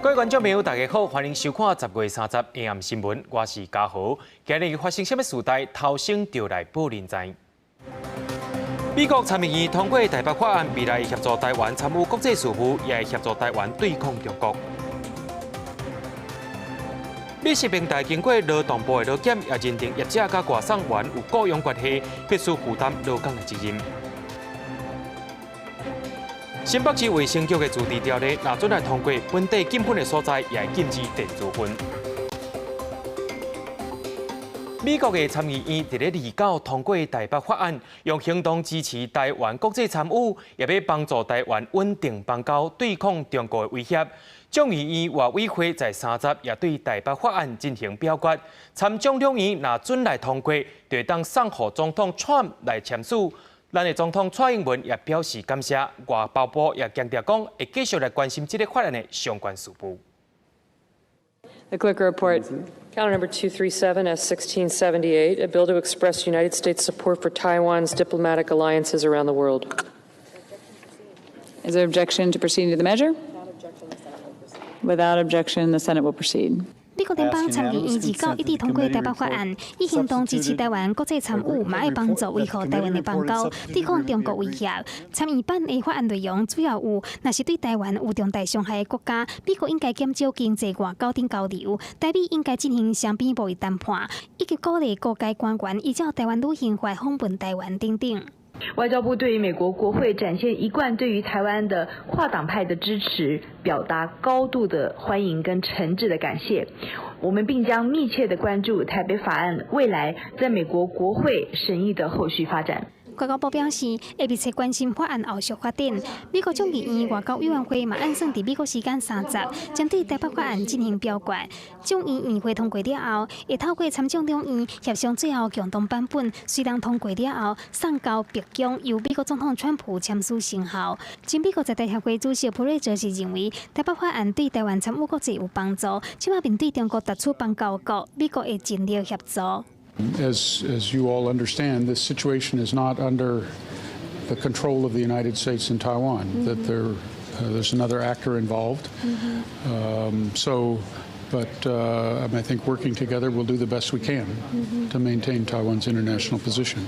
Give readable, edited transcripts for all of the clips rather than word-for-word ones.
各位觀眾朋友，大家好，歡迎收看10月30下暗新聞，我是嘉豪。今日發生啥物事代，頭先就來報恁知。美國參議院通過台北法案，未來協助台灣參與國際事務，也會協助台灣對抗中國。美食平台經過勞動部的勞檢，也認定業者佮外送員有僱傭關係，必須負擔勞工的責任。新北市衛生局的自治條例，若準來通過，本地禁薰的所在也會禁止電子薰。美國的參議院佇咧29通過台北法案，用行動支持台灣國際參與，也欲幫助台灣穩定邦交，對抗中國的威脅。眾議院外委會在30也對台北法案進行表決，參眾兩院若準來通過，就會當送予總統川普來簽署。咱的總統蔡英文也表示感謝，外交部也強調講，會繼續來關心這个法案的相關事務。 The clerk report. Calendar number 237 S1678, a bill to express United States support for Taiwan's diplomatic alliances around the world. Is there objection to proceeding to the measure? Without objection, the Senate will proceed. 美國聯邦參議院29一致通過台北法案，以行動支持台灣國際參與，嘛愛幫助維護台灣的邦交，對抗中國威脅。參議版的法案內容主要有，若是對台灣有重大傷害的國家，美國應該減少經濟外交等交流，台美應該進行雙邊貿易談判，以及鼓勵高階官員依照台灣旅行法訪問台灣等等。外交部對於美國國會展現一貫對於台灣的跨黨派的支持，表達高度的歡迎跟誠摯的感謝。我們並將密切的關注台北法案未來在美國國會審議的後續發展。外交部表示，會密切關心法案後續發展。美國眾議院外交委員會嘛按算佇美國時間三十，針對台北法案進行表決。眾議院會通過了後，會透過參眾兩院協商最後共同版本，隨當通過了後，送交白宮，由美國總統川普簽署生效。前美國在台協會主席普瑞哲是認為，台北法案對台灣參與國際有幫助，這擺面對中國奪取邦交國，美國會盡力協助。 As you all understand, this situation is not under the control of the United States and Taiwan, that there's another actor involved. So, but I think working together, we'll do the best we can to maintain Taiwan's international position.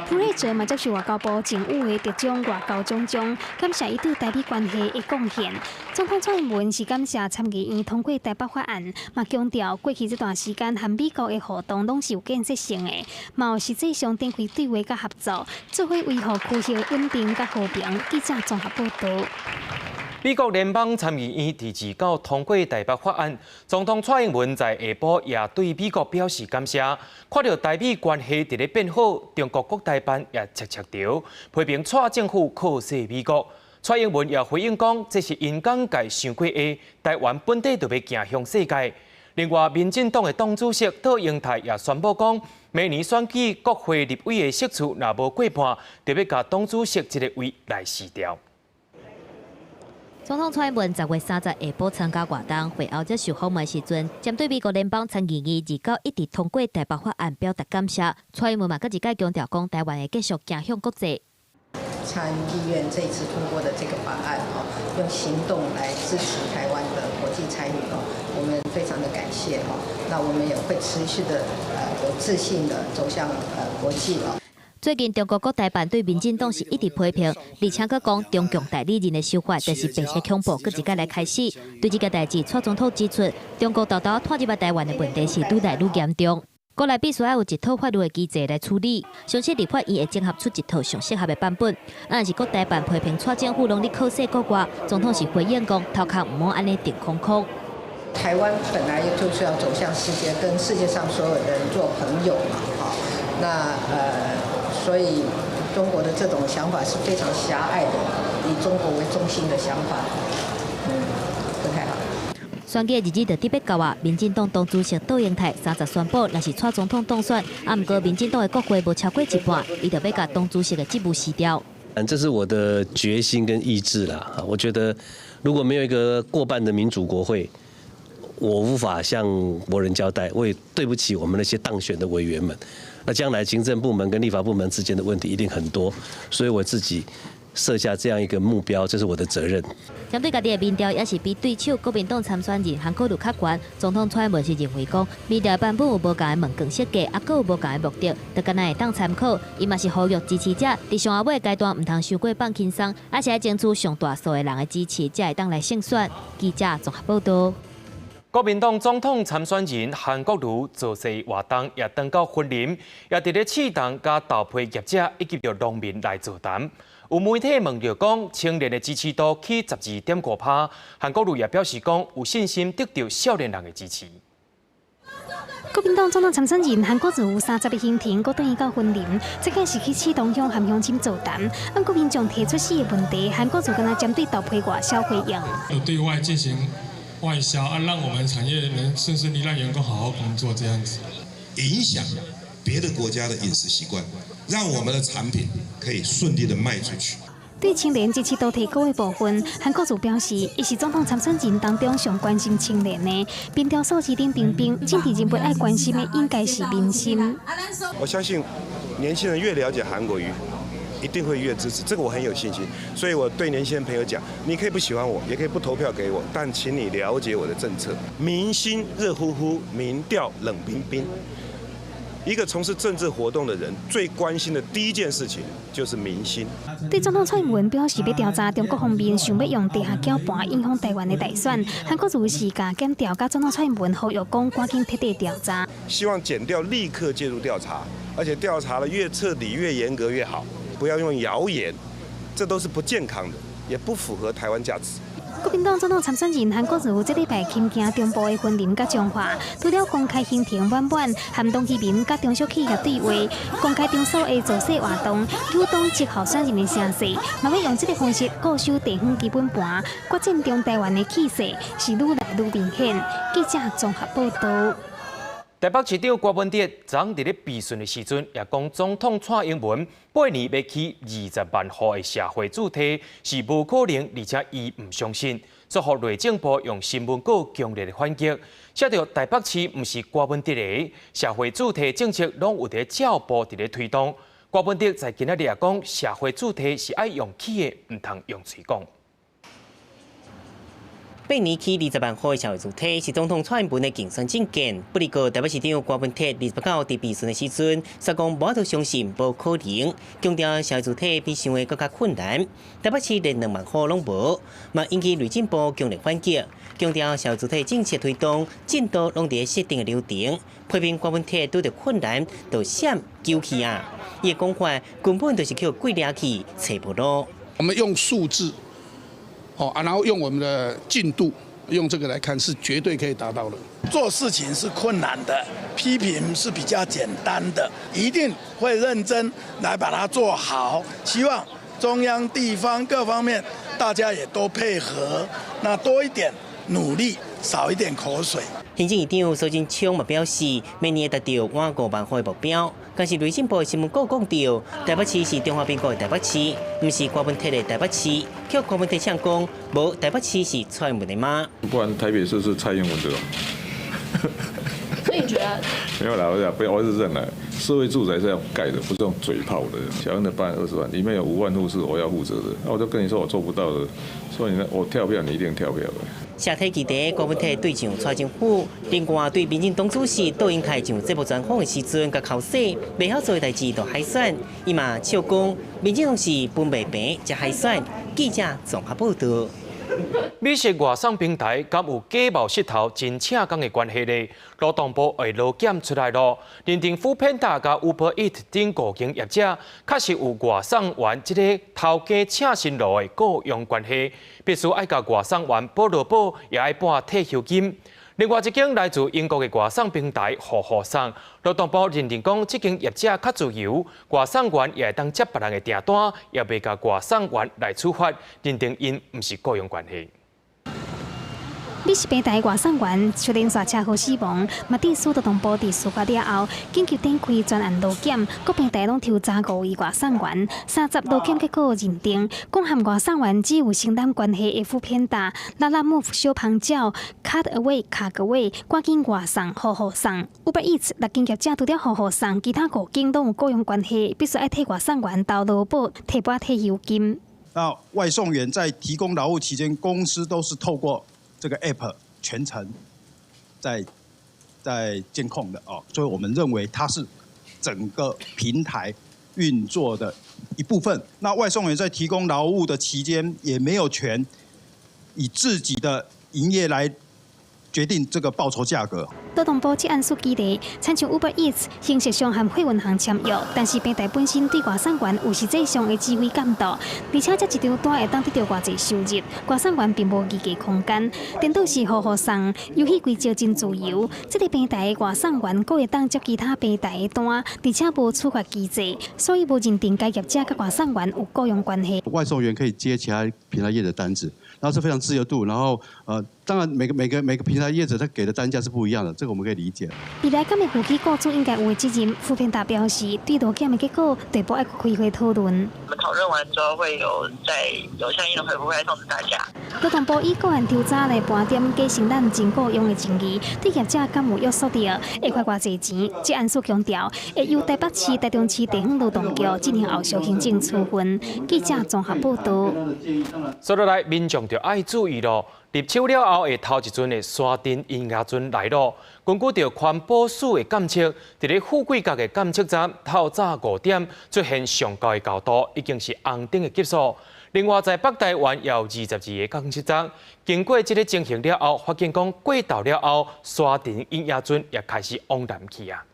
普瑞哲嘛接受外交部贈予的特種外交獎章，感謝伊對台美關係的貢獻。總統蔡英文是感謝參議院通過台北法案，嘛強調過去這段時間和美國的互動攏是有建設性的，嘛有實際上展開對話佮合作，做伙維護區域穩定佮和平。記者綜合報導。美國聯邦參議院佇29通過台北法案，總統蔡英文在下晡也對美國表示感謝。看著台美關係佇咧變好，中國國台辦也赤赤著，批評蔡政府靠勢美國。蔡英文也回應講，這是𪜶感覺傷過下，台灣本底就欲行向世界。另外，民進黨的黨主席卓榮泰也宣布講，明年選舉國會立委的席次若無過半，就欲共黨主席這个位來辭掉。總統蔡英文10月30下晡參加活動，會後接受訪問時陣，針對美國聯邦參議院29一致通過台北法案表達感謝。蔡英文嘛，閣一擺強調講，台灣會繼續行向國際。參議院這次通過的這個法案哦，用行動來支持台灣的國際參與哦，我們非常的感謝哦。那我們也會持續的有自信的走向國際哦。最近中國國台辦對民進黨是一直批評，而且閣講中共代理人的手法就是白色恐怖，閣一擺來開始。對這个代誌，蔡總統指出，中國沓沓拖入來台灣的問題是愈來愈嚴重，國內必須愛有一套法律的機制來處理。相信立法院會整合出一套上適合的版本。啊，若是國台辦批評蔡政府攏咧靠勢國外，總統是回應講，頭殼毋好按呢定空空。台灣本來就是要走向世界，跟世界上所有人做朋友嘛，哈，那所以中國的這種想法是非常狹隘的，以中國為中心的想法，不太好。選舉日子就佇欲到啊！民進黨黨主席卓榮泰30宣布，若是蔡總統當選，啊，毋過民進黨的國會無超過一半，伊就欲共黨主席的職務辭掉。嗯，這是我的決心跟意志啦。我覺得如果沒有一個過半的民主國會，我無法向國人交代，我也對不起我們那些當選的委員們。那將來行政部門跟立法部門之間的問題一定很多，所以我自己設下這樣一個目標，這是我的責任。針對家己的民調，也是比對手國民黨參選人韓國瑜較懸。總統蔡英文是認為講，民調版本有無仝的問卷設計，猶閣有無仝的目的，就敢若會當參考。伊嘛是呼籲支持者，佇上後尾階段毋通傷過放輕鬆，而是愛爭取上大數的人的支持，才會當來勝選。記者綜合報道。國民黨總統參選人韓國瑜造勢活動也轉到雲林，也佇咧市場佮豆皮業者以及著農民來座談。有媒體問著講，青年的支持度起12.5%，韓國瑜也表示講有信心得著少年人的支持。國民黨總統參選人韓國瑜30日行程，閣轉去到雲林，這擺是去刺桐鄉和鄉親座談。按國民眾提出四個問題，韓國瑜敢若針對豆皮外銷回應。對外進行外銷啊，讓我們產業能順順利，讓員工好好工作，這樣子。影響別的國家的飲食習慣，讓我們的產品可以順利的賣出去。對青年支持度提高的部分，韓國瑜表示，伊是總統參選人當中上關心青年的。民調數字冷冰冰，政治人物愛關心的應該是民心。我相信年輕人越了解韓國瑜，一定會越支持，這個我很有信心。所以我對年輕人朋友講，你可以不喜歡我，也可以不投票給我，但請你了解我的政策。民心熱乎乎，民調冷冰冰。一個從事政治活動的人，最關心的第一件事情就是民心。對總統蔡英文表示欲調查中國方面想欲用地下攪盤影響台灣的大選，韓國瑜是共檢調佮總統蔡英文呼籲講趕緊徹底調查。希望檢調立刻介入調查，而且調查得越徹底、越嚴格越好，不要用謠言，這都是不健康的，也不符合台灣價值。國民黨總統參選人韓國瑜這禮拜親行中部的雲林佮彰化，除了公開行程滿滿，和農漁民佮中小企業對話，公開場所的造勢活動，誘動籍候選人的聲勢，嘛欲用這個方式固守地方基本盤，決戰中台灣的氣勢是愈來愈明顯。記者綜合報道。台北市長柯文哲昨昏佇咧備詢的時陣，也講總統蔡英文八年欲起20萬戶的社會住宅是無可能，而且伊毋相信，煞予內政部用新聞稿強烈的反擊，寫著台北市毋是柯文哲的社會住宅政策，攏有佇照步佇咧推動。柯文哲在今仔日也講，社會住宅是愛用起的，毋通用喙講。八年起20萬戶的社會住宅是總統蔡英文的競選政見。不過台北市長柯文哲29佇備詢的時陣，煞講無法度相信無可能，強調社會住宅比想的閣較困難。台北市連2萬戶攏無，嘛引起內政部強烈反擊，強調社會住宅政策推動進度攏佇設定的流程，批評柯文哲拄著困難就閃救去啊！伊的講法根本就是予鬼掠去，揣無路。我們用數字。哦啊，然後用我們的進度，用這個來看是絕對可以達到的。做事情是困難的，批評是比較簡單的，一定會認真來把它做好。希望中央、地方各方面大家也都配合，那多一點努力，少一點口水。行政院長蘇貞昌嘛表示，明年會達到滿5萬戶的目標。但是內政部的新聞稿講著，台北市是中華民國的台北市，毋是柯文哲的台北市。予柯文哲嗆講，無台北市是蔡英文的嗎？不然台北市是蔡英文的。所以你覺得？沒有啦，我講不要，我是認為社會住宅是要蓋的，不是用嘴炮的。小英的辦20萬，裡面有5萬戶是我要負責的，那我就跟你說我做不到的，所以呢，我跳票你一定跳票的。社體基地柯文哲對上蔡政府，另外對民進黨主席杜英泰上節目專訪的時陣，共剾洗，袂曉做的代誌就海選，伊嘛笑講，民進黨是分袂平才海選。記者綜合報道。美食外送平台敢有假冒穡頭真正工的關係呢？勞動部的勞檢出來囉，認定 foodpanda 佮 Uber Eats 等五間業者確實有外送員這个頭家請辛勞的雇傭關係，必須愛共外送員保勞保，也愛補退休金。另外一間來自英國的外送平台戶戶送，勞動部認定講，這間業者較自由，外送員也會當接別人的訂單，也袂共外送員來處罰，認定𪜶毋是雇傭關係。美食平台外送員就連續車禍死亡，嘛致使勞動部佇事發了後，緊急展開專案勞檢，各平台攏抽查五位外送員，30勞檢結果認定，講和外送員只有承擔關係的 foodpanda、Lalamove 小芳鳥、Cart Away 卡個位，趕緊外送、戶戶送，Uber Eats 六間業者除了戶戶送，其他五間攏有雇傭關係，必須愛替外送員投勞保、提撥退休金。那外送員在提供勞務期間，公司都是透過這個 app 全程在監控的哦，所以我們認為它是整個平台運作的一部分。那外送員在提供勞務的期間，也沒有權以自己的營業來決定這個報酬價格。勞動部這案訴基地，親像 Uber Eats 形式上和貨運行簽約，但是平台本身對外送員有實際上的指揮監督，而且這一張單會當得著偌濟收入，外送員並無議價空間，顛倒是予予送，遊戲規則真自由。這個平台的外送員閣會當接其他平台的單，而且無處罰機制，所以無認定該業者佮外送員有僱傭關係。外送員可以接其他平台業的單子，然後是非常自由度，然後當然每個平台業者他給的單價是不一樣的，這個我們可以理解。未來敢會負起僱主應該有的責任？副片達表示，對勞檢的結果，內部愛開會討論。我們討論完之後，會有再有相應的回覆會通知大家。勞動部以個案調查來盤點假承攬真僱傭的爭議，對業者敢有約束力？會罰偌濟錢？這案訴強調，會由台北市、台中市地方勞動局進行後續行政處分。記者綜合報道。說落來，民眾就愛注意咯。入秋了後，會頭一陣的沙塵陰影陣來咯。根據著環保署的監測，佇咧富貴角的監測站，透早5點出現上高的高度，已經是紅燈的級數。另外，在北台灣也有22个監測站，經過這个情形了後，發現講過晝了後，沙塵陰影陣也開始往南去啊。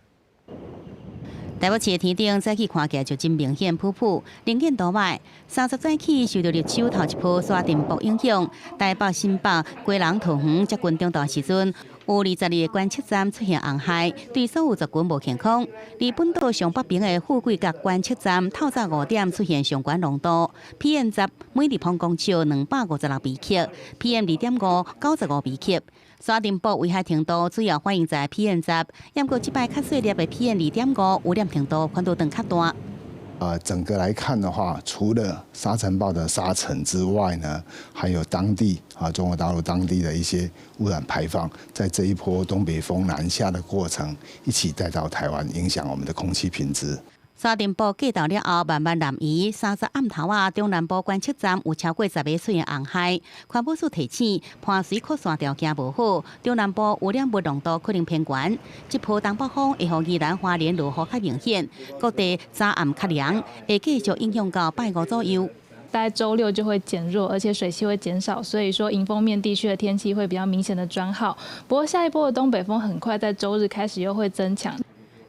台北市的天頂早起看起來就真明顯，浡浡能見度䆀。30早起受著入秋頭一波沙塵暴影響，台北、新北、基隆、桃園接近中晝時陣，有22个觀測站出現紅海，對所有族群無健康。而本島上北邊的富貴角觀測站，透早5點出現上懸濃度，PM10每立方公尺256微克，PM2.595微克。沙塵暴危害程度主要反映在 PM10，毋過這擺較細粒的 PM2.5污染程度反倒轉較大。整個來看的話，除了沙塵暴的沙塵之外呢，還有當地啊中國大陸當地的一些污染排放，在這一波東北風南下的過程，一起帶到台灣，影響我們的空氣品質。沙塵暴過晝了後，慢慢南移。30暗頭仔，中南部觀測站有超過10个出現紅海。環保署提醒，盤水擴散條件無好，中南部污染物濃度可能偏懸。這波東北風會予宜蘭花蓮落雨較明顯，各地早暗較涼，會繼續影響到拜五左右。大概週六就會減弱，而且水汽會減少，所以說迎風面地區的天氣會比較明顯的轉好。不過下一波的東北風很快在週日開始又會增強。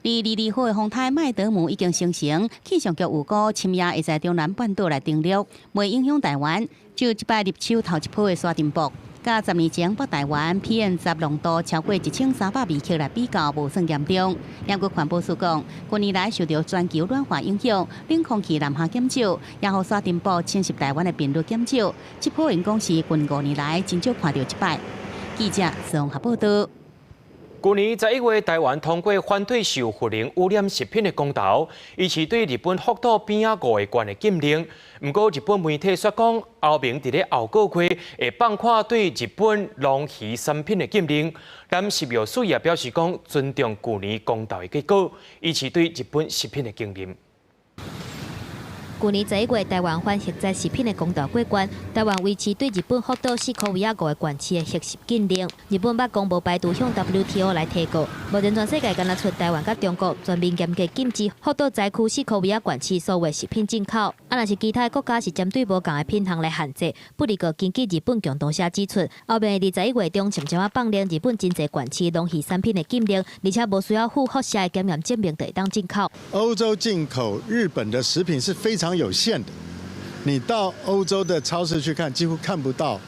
而22號的風颱麥德姆已經生成，氣象局預估深夜會在中南半島來登陸，袂影響台灣。就這擺入秋頭一波的沙塵暴，佮10年前北台灣 PM10濃度超過1300微克來比較，無算嚴重。毋過環保署講，近年來受著全球暖化影響，冷空氣南下減少，也予沙塵暴侵襲台灣的頻率減少。這波應講是近5年來真少看著一擺。記者綜合報道。去年11月，台灣通過反對受氟磷污染食品的公投，維持對日本福島邊仔五个縣的禁令。毋過日本媒體煞講，歐盟佇咧後個月會放寬對日本龍魚產品的禁令。南食藥署也表示講，尊重去年公投的結果，維持對日本食品的禁令。去年11月，台灣反核災食品的公投過關，台灣維持對日本福島四箍圍仔五个縣市的核食禁令。日本捌講無排除向 WTO 來提告。目前全世界干焦賰台灣佮中國全面嚴格禁止福島災區四箍圍仔縣市所有食品進口。啊，若是其他國家是針對無仝的品項來限制。不過根據日本共同社指出，歐盟佇11月中漸漸仔放寬日本真濟縣市龍魚產品的禁令，而且無需要附輻射的檢驗證明就會當進口。歐洲進口日本的食品是非常有限的，你到歐洲的超市去看，幾乎看不到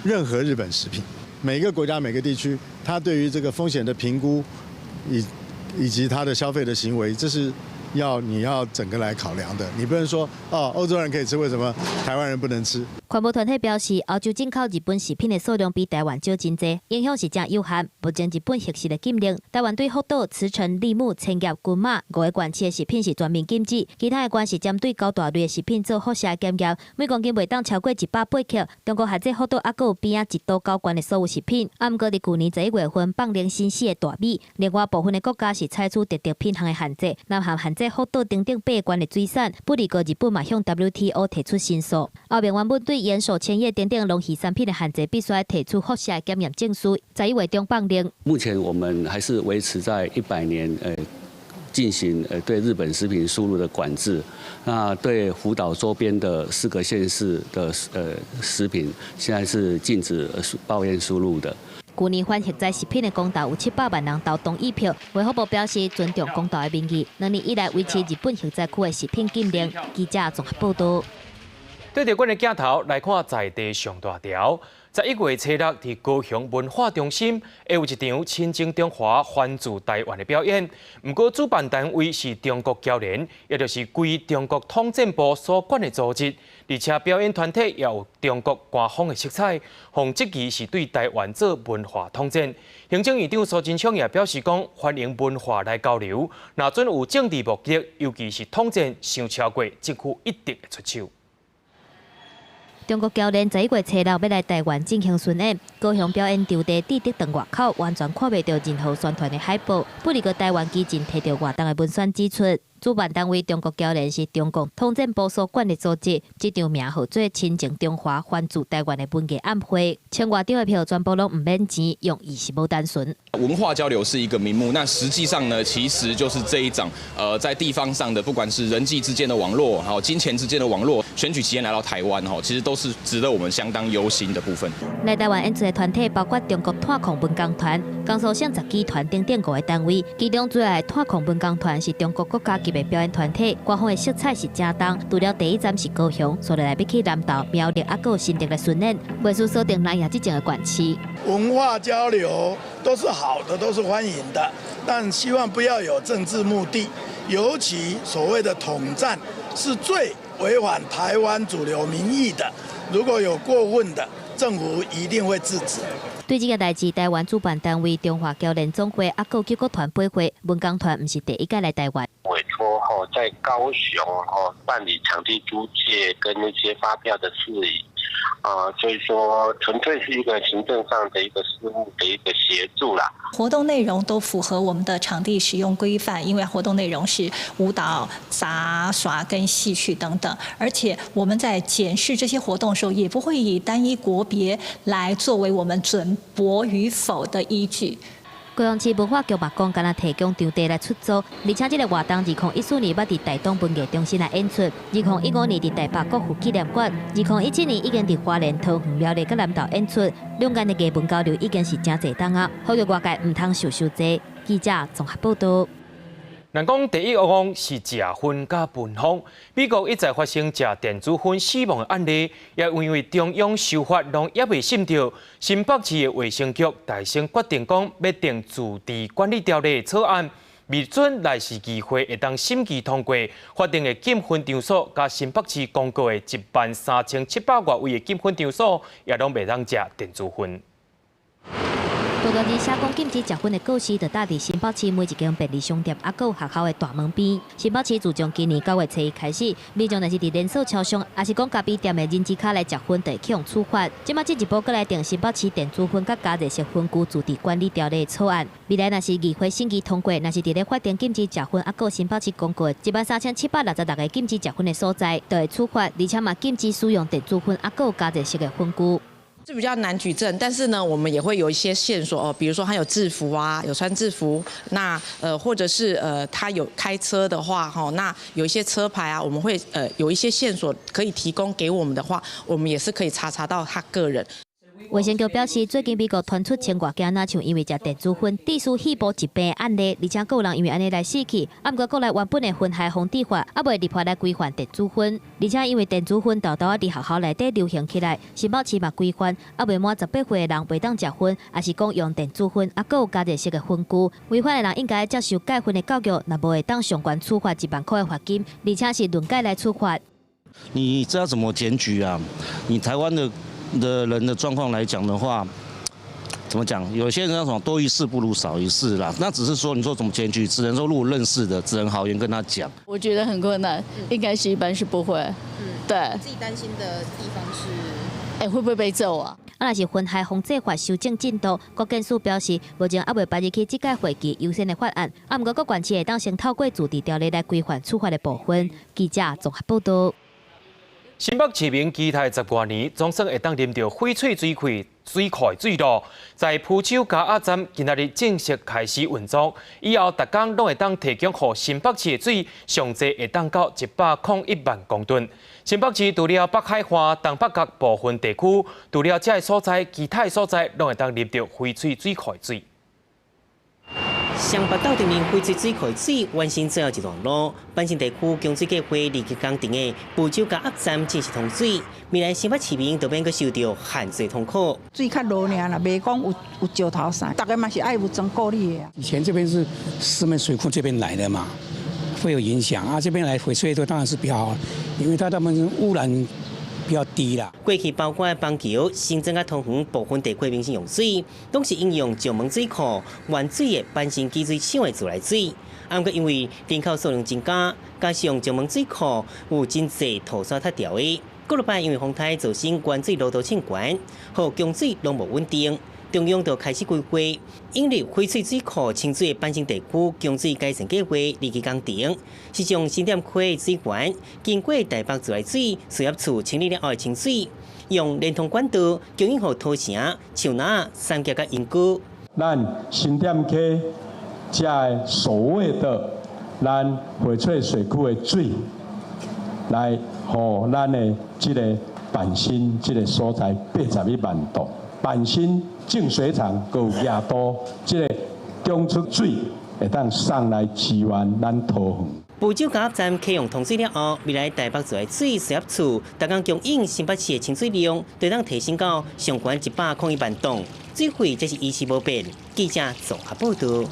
任何日本食品。每個國家每個地區，它對於這個風險的評估，以及它的消費的行為，這是要你要整個來考量的。你不能說哦，歐洲人可以吃，為什麼台灣人不能吃？環保團體表示，歐洲進口日本食品的數量比台灣少真濟，影響是誠有限。目前日本核實的禁令，台灣對福島、茨城、櫪木、千葉、群馬五个縣市的食品是全面禁止，其他的縣是針對九大類的食品做輻射檢驗，每公斤袂當超過180克。中國限制福島猶閣有邊仔一都九縣的所有食品。啊，毋過佇去年11月份放冷新死的大米，另外部分的國家是採取特定品項的限制，南韓限制福島等等八縣的水產，不過日本嘛向 WTO 提出申訴。歐盟原本對岩手、千葉等等龍魚產品的限制，必須提出輻射檢驗證書，11月中放令。目前我們還是維持在100年，進行對日本食品輸入的管制。那對福島周邊的四個縣市的食品，現在是禁止報驗輸入的。去年反核災食品的公投有700萬人投同意票，衛福部表示尊重公投的民意。2年以來維持日本核災區的食品禁令。記者綜合報道。對著阮的鏡頭來看，在地上大條。11月初六，佇高雄文化中心會有一場親情中華歡聚台灣的表演。毋過主辦單位是中國僑聯，也就是歸中國統戰部所管的組織，而且表演團體也有中國官方的色彩，予質疑是對台灣做文化統戰。行政院長蘇貞昌也表示講，歡迎文化來交流，若準有政治目的，尤其是統戰傷超過，政府一定會出手。中國僑聯11月初六欲來台灣進行巡演，高雄表演場地志德堂外口完全看袂著任何宣傳的海報。不過台灣基進提著活動的文宣指出，主辦單位中國僑聯是中共統戰部所管的組織，這場名號做親情中華歡聚台灣的文藝晚會，千外張的票全部攏毋免錢，用意是無單純。文化交流是一個名目，那實際上呢，其實就是這一種，在地方上的，不管是人際之間的網絡，還有金錢之間的網絡，選舉期間來到台灣，吼，其實都是值得我們相當憂心的部分。來台灣演出的團體包括中國炭礦文工團、江蘇省雜技團等等五個單位，其中主要的炭礦文工團是中國國家級的表演團體，官方的色彩是誠重。除了第一站是高雄，接落來欲去南投、苗栗，猶閣有新竹來巡演，袂輸鎖定南亞這種的縣市。文化交流都是好的，都是歡迎的，但希望不要有政治目的，尤其所謂的統戰是最違反台灣主流民意的。如果有過分的，政府一定會制止。對這个代誌，台灣主辦單位中華僑聯總會猶閣救國團八會文工團，毋是第一擺來台灣。委託吼在高雄吼辦理場地租借跟那些發票的事宜，啊，所以說純粹是一個行政上的一個事務的一個協助啦。活動內容都符合我們的場地使用規範，因為活動內容是舞蹈、雜耍跟戲曲等等，而且我們在檢視這些活動的時候，也不會以單一國別來作為我們准駁與否的依據。高雄市文化局嘛講，干焦提供場地來出租，而且這个活動2014年捌佇台東文藝中心來演出，2015年佇台北國父紀念館，2017年已經佇花蓮、桃園、苗栗佮南投演出，兩岸的藝文交流已經是誠濟冬啊，呼籲外界毋通想傷濟。記者綜合報道。人講第一惡王是食薰佮聞風，美國一再發生食電子薰死亡的案例，也因為中央修法攏猶未審著，新北市的衛生局大聲決定講，欲訂自治管理條例草案，未準來市議會會當審議通過，法定的禁薰場所，佮新北市公告的1萬3700外位的禁薰場所，也攏袂當食電子薰。大大字寫講禁止食薰的告示，就貼佇新北市每一間便利商店，猶閣有學校的大門邊。新北市自從今年9月初一開始，民眾若是佇連鎖超商，抑是講咖啡店的人資卡來食薰，就會去予處罰。這馬進一步閣來訂新北市電子薰佮加熱式薰具自治管理條例草案。未來若是議會審議通過，若是佇咧法定禁止食薰，猶閣有新北市公告1萬3766個禁止食薰的所在，就會處罰，而且嘛禁止使用電子薰，猶閣有加熱式的薰具。是比較難舉證，但是呢，我們也會有一些線索哦，比如說他有制服啊，有穿制服，那或者是他有開車的話，哈，那有一些車牌啊，我們會有一些線索可以提供給我們的話，我們也是可以查到他個人。衛生局表示，最近美國傳出千外件，若像因為食電子薰致使肺部疾病的案例，而且閣有人因為按呢來死去。啊，毋過國內原本的薰害防治法，猶未立法來規範電子薰，而且因為電子薰沓沓仔佇學校內底流行起來，新北市嘛規範，猶未滿18歲的人袂當食薰，抑是講用電子薰，猶閣有加熱式的薰具，違反的人應該接受戒薰的教育，若無會當上懸處罰1萬箍的罰金，而且是輪屆來處罰。你知道怎麼檢舉啊？你台灣的人的狀況來講的話，怎麼講？有些人那種多一事不如少一事啦。那只是說，你說怎麼檢舉？只能說如果認識的，只能好言跟他講。我覺得很困難，應該是一般是不會。對。自己擔心的地方是，欸，會不會被揍啊？啊，若是分海防制法修正進度，國建署表示，目前猶未排入去這屆會期優先的法案。啊，毋過各縣市會當先透過自治條例來規範處罰的部分。記者綜合報道。新北市民期待十外年，總算會當啉著翡翠水庫的水囉。在浮洲加壓站今仔日正式開始運作，以後逐工攏會當提供予新北市的水，上濟會當到101萬公噸。新北市除了北海岸、東北角部分地區，除了這个所在，其他的所在攏會當啉著翡翠水庫的水。雙北鬥陣面翡翠水庫水完成最後一段路，板新地區供水計劃二期工程的浮洲加壓站正式通水，未來新北市民就免閣受著旱水痛苦。水較落爾啦，袂講有石頭啥，逐家嘛是愛有裝顧慮的。以前這邊是石門水庫這邊來的嘛，會有影響啊。這邊來翡翠多當然是比較好，因為它他們污染比較低啦。過去包括板橋、新莊佮桃園部分地區民生用水，攏是應用石門水庫原水的板新給水廠的自來水。啊，毋過因為人口數量增加，加上石門水庫有真濟塗沙塌掉的，過落擺因為風颱造成原水濃度升懸，予供水攏無穩定。中央就開始規劃引入翡翠水庫清水的板新地區供水改善計劃二期工程，是將新店溪水源經過台北自來水事業處清理了後的清水，用連通管道供應予土城、樹林、三峽佮鶯歌。咱新店溪這个所謂的咱翡翠水庫的水，來予咱的這个板新這个所在81萬噸。板新淨水廠閣有額度，這个供出水會當送來支援咱桃園。浮洲加壓站啟用通水了後，未來台北自來水事業處逐工供應新北市的清水量，就當提升到上懸101萬噸，水費則是維持無變。記者綜合報道。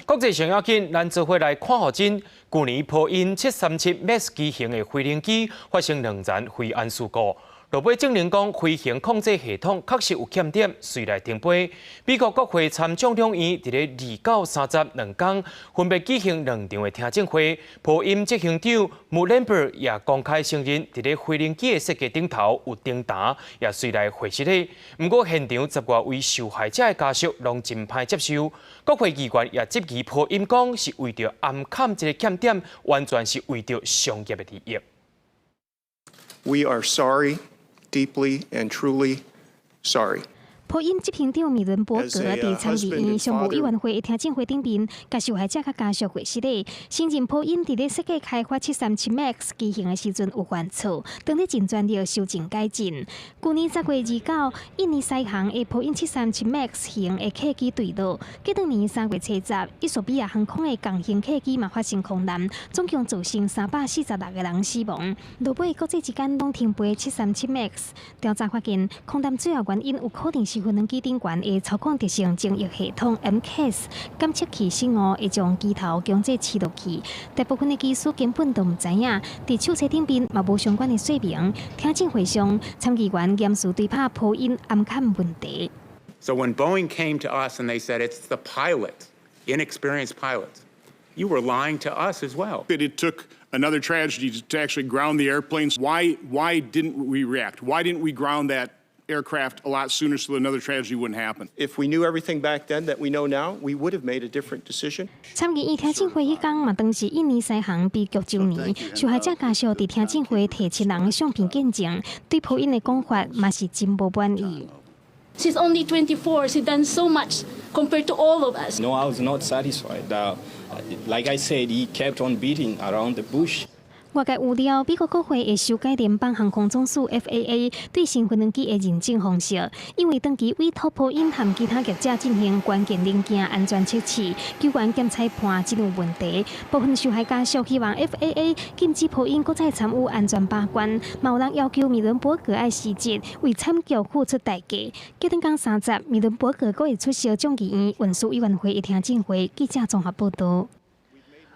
國際上要緊，咱做伙來看予真。舊年波音737 MAX 機型的飛行機發生兩層飛安事故。落尾證明講，飛行控制系統確實有欠點，隨來停飛。美國國會參眾兩院佇咧2到30兩工分別舉行兩場的聽證會。波音執行長穆倫伯也公開承認，佇咧飛行機的設計頂頭有偵查，也隨來回失的。毋過現場十外位受害者的家屬攏真歹接受。國會議員也質疑波音講是為著掩崁這个欠點，完全是為著商業的利益。 We are sorry. Deeply and truly sorry. 波音執行長米倫伯格佇參議院常務委員會的聽證會頂面，共受害者佮家屬解釋，承認波音佇咧設計開發737 MAX 機型的時陣有犯錯，當咧盡全力修正改進。舊年10月29，印尼西航的波音737 MAX 型的客機墜落，隔當年3月70，衣索比亞航空的共型客機嘛發生空難，總共造成346個人死亡。落尾國際之間攏停飛737 MAX，調查發現空難主要原因有可能是飛行機頂懸的操控特性精益系統 MCAS 檢測器失誤，會將機頭強制切落去。大部分的機師根本都毋知影，佇手冊頂面嘛無相關的說明。聽證會上，參議員嚴肅對拍波音掩崁問題。 So when Boeing came to us and they said it's the pilots, inexperienced pilots, you were lying to us as well. That it took another tragedy to actually ground the airplanes. Why didn't we react? Why didn't we ground that aircraft a lot sooner so that another tragedy wouldn't happen? If we knew everything back then that we know now, we would have made a different decision. 參議院聽證會彼工嘛，當時印尼西航悲劇週年，受害者家屬佇聽證會提七人的相片見證，對波音的講法嘛是真無滿意。 She's only 24. She done so much compared to all of us. No, I was not satisfied. Like I said, he kept on beating around the bush. 外界預料，美國國會會修改聯邦航空總署 FAA 對新飛行機的認證方式，因為長期委託波音和其他業者進行關鍵零件安全測試，球員兼裁判真有問題。部分受害家屬希望 FAA 禁止波音閣再參與安全把關，嘛有人要求米倫伯格愛辭職，為慘劇付出代價。隔頓工30，米倫伯格閣會出席眾議院運輸委員會的聽證會。記者綜合報道。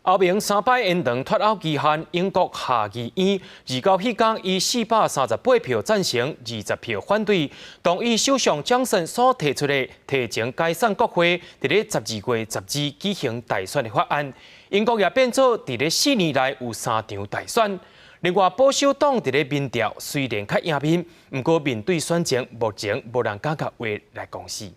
歐盟三擺延長脫歐期限，英國下議院29彼工以438票贊成、20票反對，同意首相強生所提出的提前解散國會，佇咧12月12舉行大選的法案。英國也變做佇咧4年內有三場大選。另外，保守黨佇咧民調雖然較贏面，毋過面對選情，目前無人敢共話來公司。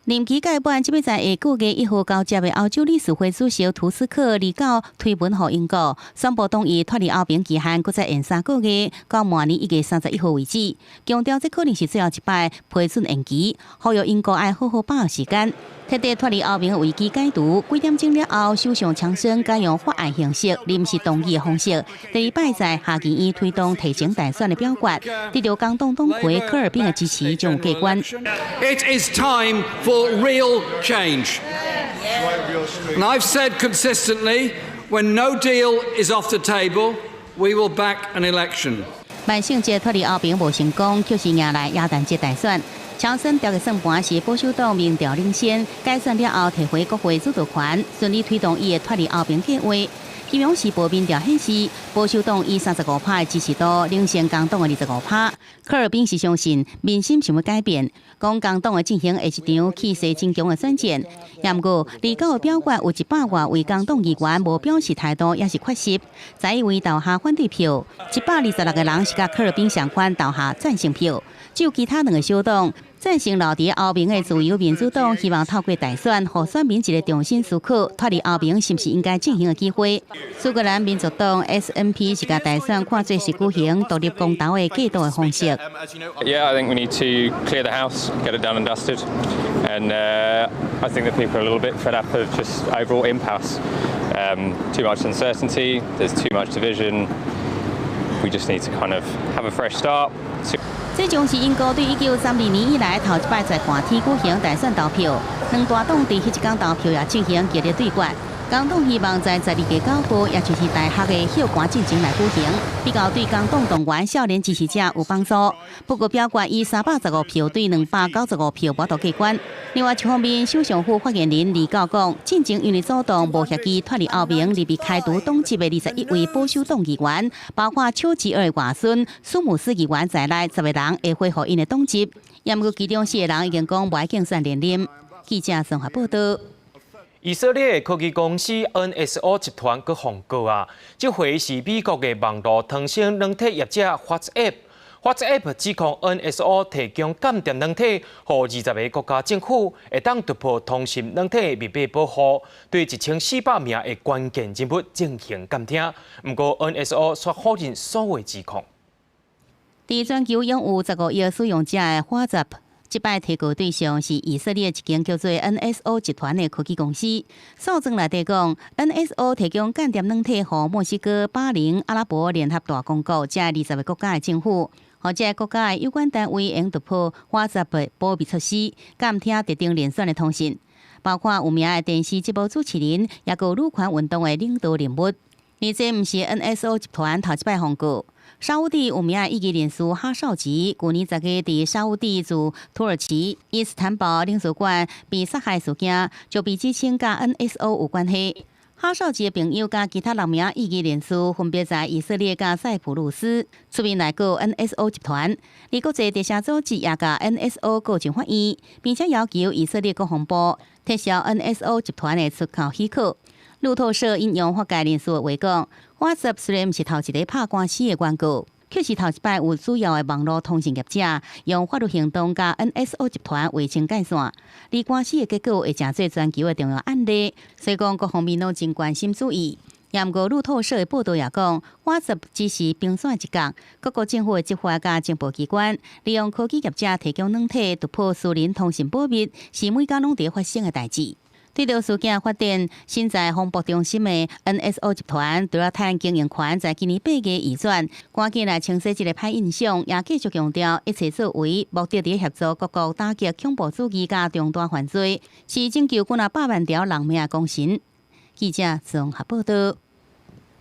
任期屆滿，這欲在下個月1號交接的歐洲理事會主席圖斯克，二九推文予英國，宣布同意脫離歐盟期限，閣再延3個月，到明年1月31號為止。強調這可能是最後一擺批准延期，呼籲英國愛好好把握時間。徹底脫離歐盟危機解除，幾點鐘了後，首相強生改用法案形式臨時動議的方式，第二擺在下議院推動提前大選的表決，得著工黨黨魁科爾賓的支持，將過關。 It is time for real change. And I've said consistently, when no deal is off the table, we will back an election. 萬聖節脫離歐盟無成功，卻是迎來耶誕節大選。強生調的算盤是保守黨民調領先，改選了後提回國會主導權，順利推動伊的脫離歐盟計畫。金融時報民調顯示，保守黨以35%的支持度領先工黨的25%。科爾賓是相信民心想欲改變，講工黨的進行會一場氣勢真強的選戰。也毋過，二九的表決有100外位工黨議員無表示態度，抑是缺席，11位投下反對票，126個人是佮科爾賓相款投下贊成票，只有其他兩個小黨。贊成留佇歐盟的自由民主黨希望透過大選，予選民一個重新思考脫離歐盟是毋是應該進行的機會。蘇格蘭民族黨 SNP 是共大選看做是舉行獨立公投的過渡的方式。 Yeah, I think we need to clear the house, get it done and dusted. And I think that people are a little bit fed up of just overall impasse. Too much uncertainty, there's too much division. We just need to kind of have a fresh start. 這將是英國對1932年以來頭一擺在寒天舉行大選投票，兩大黨佇彼一工投票也進行激烈對決。工黨希望在12月9號，也就是大學的休寒進前來舉行，比較對工黨動員少年支持者有幫助。不過表決以315票對295票無度過關。另外一方面，首相府發言人二九講，進前因為組黨無協議脫離歐盟而被開除黨籍的21位保守黨議員，包括丘吉爾的外孫舒姆斯議員在內，10個人會恢復𪜶的黨籍。毋過其中四個人已經講無愛競選連任。記者綜合報道。以色列科技公司 NSO 集團閣予告啊，這回是美國的網路通訊軟體業者 WhatsApp。WhatsApp 指控 NSO 提供間諜軟體，予20個國家政府會當突破通訊軟體的密碼保護，對1400名的關鍵人物進行監聽。毋過 NSO 卻否認所有指控。佇全球擁有15億使用者的 WhatsApp，這擺提告對象是以色列一間叫做 NSO 集團的科技公司。訴狀內底講，NSO 提供間諜軟體予墨西哥、巴林、阿拉伯聯合大公國這20個國家的政府，予這個國家的有關單位用突破 WhatsApp 的保密措施，監聽特定連線的通訊，包括有名的電視節目主持人，抑閣女權運動的領導人物。而這毋是 NSO 集團頭一擺予告。沙烏地有名的異議人士哈紹吉，舊年10月佇沙烏地駐土耳其伊斯坦堡領事館被殺害事件，就被指稱佮 NSO 有關係。哈紹吉的朋友佮其他六名異議人士分別在以色列佮塞浦路斯出面來告 NSO 集團。而國際特赦組織也共 NSO 告上法院，並且要求以色列國防部撤銷 NSO 集團的出口許可。路透社引用法界人士的話講，WhatsApp 雖然毋是頭一个拍官司的原告，卻是頭一擺有主要的網路通訊業者用法律行動佮 NSO 集團劃清界線，而官司的結果會成做全球的重要案例，所以講各方面攏真關心注意。也毋過路透社的報道也講，WhatsApp 只是冰山一角，各國政府的執法佮情報機關利用科技業者提供軟體突破私人通訊保密，是每工攏佇發生的代誌。對著事件發展，身在風暴中心的 NSO 集團除了趁經營權在今年8月移轉，趕緊來清洗這個歹印象，也繼續強調一切作為目的佇協助各國打擊恐怖主義佮重大犯罪，是拯救幾若百萬條人命的功臣。記者綜合報道。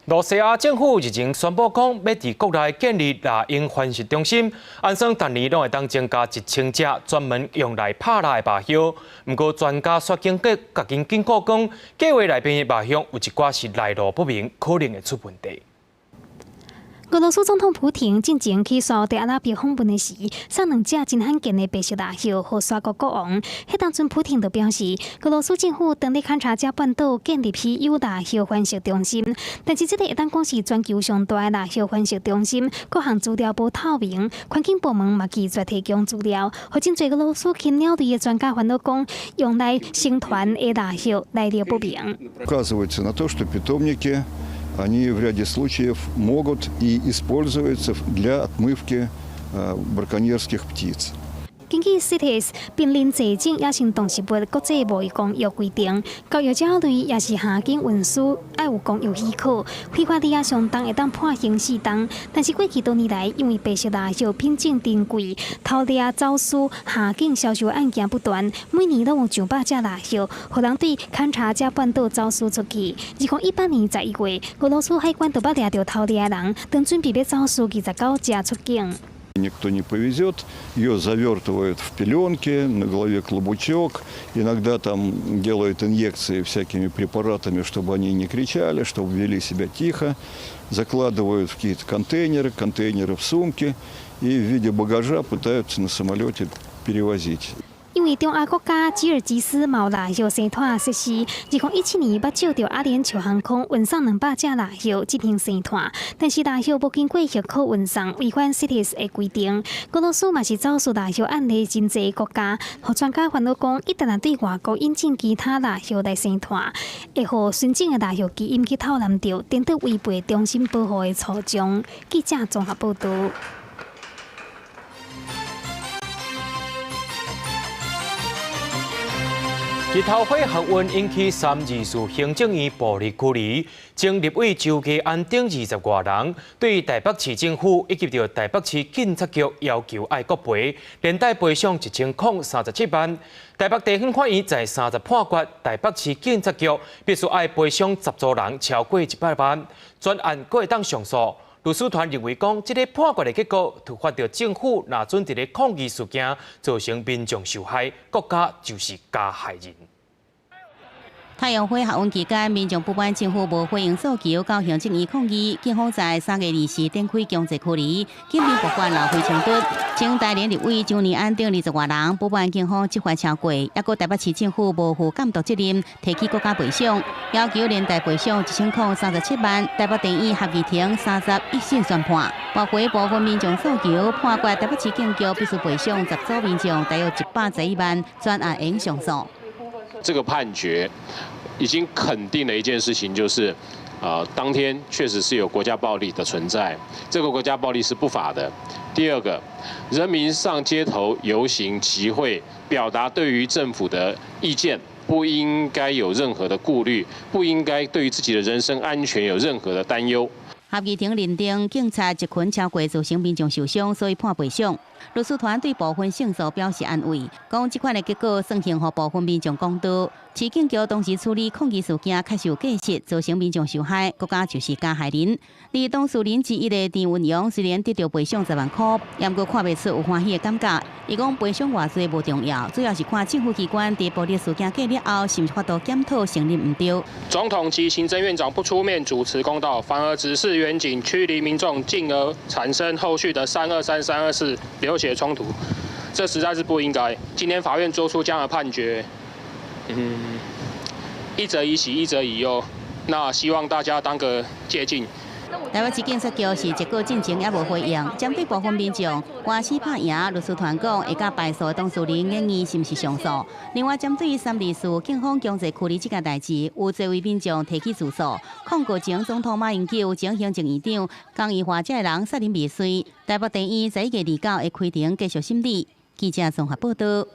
露西亞政府日前宣布講，欲佇國內建立獵鷹繁殖中心，按算逐年攏會當增加1000隻專門用來拍獵的白鴞。毋過專家煞警告，共𪜶警告講，計劃內面的白鴞有一寡是來路不明，可能會出問題。俄羅斯總統普廷進前去沙特阿拉伯訪問的時，送兩隻真罕見的白色獵鴞予沙國國王。彼當陣普廷就表示，俄羅斯政府正佇坎察加半島建立起有獵鴞繁殖中心，但是這个會當講是全球上大的獵鴞繁殖中心，各項資料無透明，環境部門嘛拒絕提供資料，予真濟俄羅斯禽鳥類的專家煩惱講，用來生團的獵鴞來歷不明。 Указывается на то, что питомники, они в ряде случаев могут и используются для отмывки браконьерских птиц. 根據 CITES 瀕臨絕種野生動植物國際貿易公約規定，交易鳥類抑是航經運輸愛有公約許可，非法獵上重會當判刑四冬。但是過去多年來，因為白色獵鴞品種珍貴，偷獵走私、下境銷售案件不斷，每年攏有上百隻獵鴞，予人對坎察加半島走私出去。2018年11月，俄羅斯海關就捌掠著偷獵的人，當準備欲走私29隻出境。 Никто не повезет, ее завертывают в пеленки, на голове клобучок, иногда там делают инъекции всякими препаратами, чтобы они не кричали, чтобы вели себя тихо, закладывают в какие-то контейнеры, контейнеры в сумки и в виде багажа пытаются на самолете перевозить. 因為中亞國家吉爾吉斯嘛有獵鴞生湠設施，2017年捌借著阿聯酋航空運送200隻獵鴞進行生湠，但是獵鴞無經過許可運送，違反 CITES 的規定。俄羅斯嘛是走私獵鴞案例真濟國家，予專家煩惱講，一旦若對外國引進其他獵鴞來生湠，會予純種的獵鴞基因去透濫著，顛倒違背中心保護的初衷。記者綜合報導。日頭花學運引起三二四行政院暴力驅離，前立委周家安等20外人對台北市政府以及著台北市警察局要求愛國賠，連帶賠償1037萬。台北地方法院在30判決台北市警察局必須愛賠償10組人超過100萬，全案閣會當上訴。律師團認為講，這个判決的結果觸發著政府若准佇咧抗議事件造成民眾受害，國家就是加害人。太陽花學運期間，民眾不滿政府無回應訴求，到行政院抗議，警方在3月24展開強制驅離，警民爆發鬧非衝突。前台聯立委張尼安等20外人不滿警方執法超過，抑閣台北市政府無負監督責任，提起國家賠償，要求連帶賠償1037萬。台北地院合議庭31審宣判，駁回部分民眾訴求，判決台北市警局必須賠償10組民眾大約111萬，全案應上訴。這個判決已經肯定了一件事情，就是，當天確實是有國家暴力的存在，這個國家暴力是不法的。第二個，人民上街頭遊行集會，表達對於政府的意見，不應該有任何的顧慮，不應該對於自己的人身安全有任何的擔憂。合議庭認定警察集群超過造成民眾受傷，所以判賠償。律師團對部分勝訴表示安慰，講這款的結果算還予部分民眾公道。市警局當時處理抗議事件確實有過失，造成民眾受害，國家就是加害人。而當事人之一的陳文陽雖然得著賠償10萬塊，毋過看袂出有歡喜的感覺。伊講賠償偌濟無重要，主要是看政府機關佇暴力事件過了後，是毋是法度檢討承認毋對。總統及行政院長不出面主持公道，反而指示員警驅離民眾，進而產生後續的323、324流血衝突，這實在是不應該。今天法院做出這樣的判決，一則以喜，一則以憂。那希望大家當個借鏡。台北市警察局是一個進前也無回應，針對部分民眾官司拍贏，律師團講會佮敗訴的當事人研議是毋是上訴。另外，針對324警方強制驅離這件代誌，有濟位民眾提起自訴，控告前總統馬英九、前行政院長江宜樺這个人殺人未遂。台北地院11月29會開庭繼續審理。記者綜合報道。